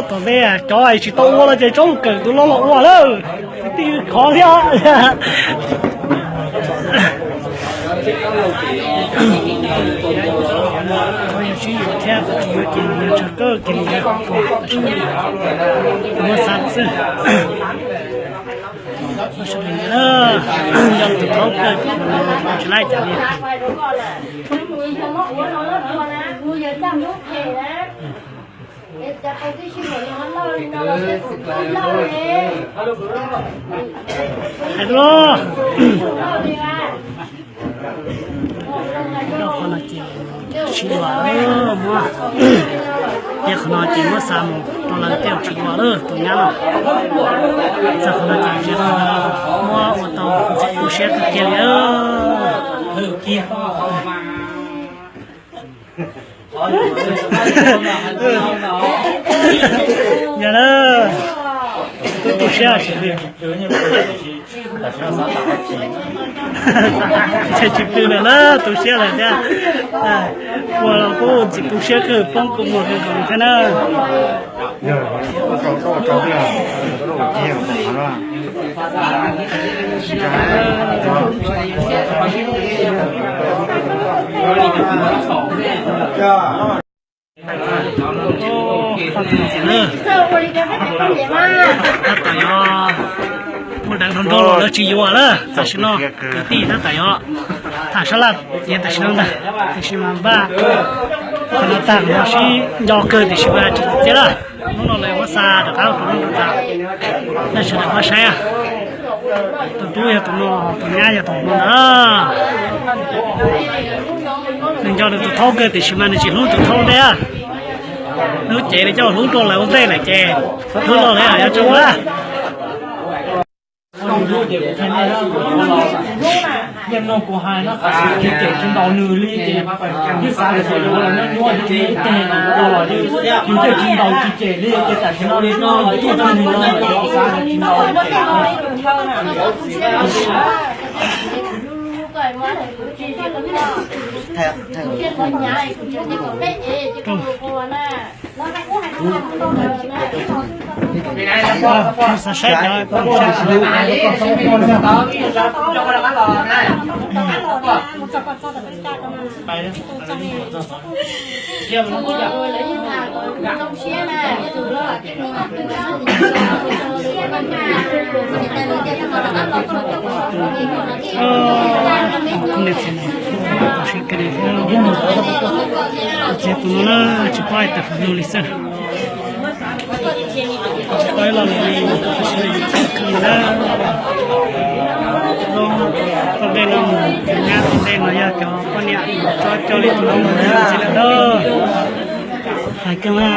Tom ntej cov tsis tau ua los ces tsob kawm tus loj los ua lawm, kwv tij khov thiab. Sib yuav thiab, tsis yuav ces yog tsawg kawg kiag li, muab xa xwb. Sawv daws nyob, yog tus thaub kawg tsis laib cas li. Hais los, qhov no ces tsis ua, muab, yog qhov no ces muab xa mus rau lawv tej uas tsis ua lawm tus nyab no. Txog qhov no ces muab ua tau tu siab kawg kiag li. Yog na, tu siab tsis pw, tsis pw lawm na, tu siab lawm thiab. Ua los kuj tsis tu siab kawg, poob kua muag kawg nkaus thiab na. Tab tom yog muaj deev hluas nraug los lawv tsis yuav lawm, tam sim no kwv tij tab tom yog tham sab laj ces tam sim no ntag, tiam sis mas npaj qhov no tag no sib nco kawg tiam sis mas tsis tau tiag lawm. Hnub no lawv muab xa rov qab rau lub nroog tas, nej sawv daws pab saib, tus tub yog tus no, tus nyab yog tus no ntag. Nws nco nws tus thaub kawg tiam sis mas nws tsis hlub tus thaub ntej. Hnub ces li coj hlub rau lawv ua ntej lawm ces hnub no lawv yuav tso ua. Yog no kuv hais no, tiv cem tsis ntaus nws li ces yeej xav tias yuav los nyob nyuaj li ib teg los yus thiaj tsis ntaus tsis cem li ces tam sim no li no los tuaj txog nws no xav tias tsis ntaus li ces Txiv tus no na tsis paub hais tias hais lus li xwb. Tsis paub ib lo lus li, tab sis yus txhawj kawg na. Tom ntej no mus cov nyab, tom ntej no yog cov poj niam tso coj li tus no mus txiv lawm na. Hais kawg mas.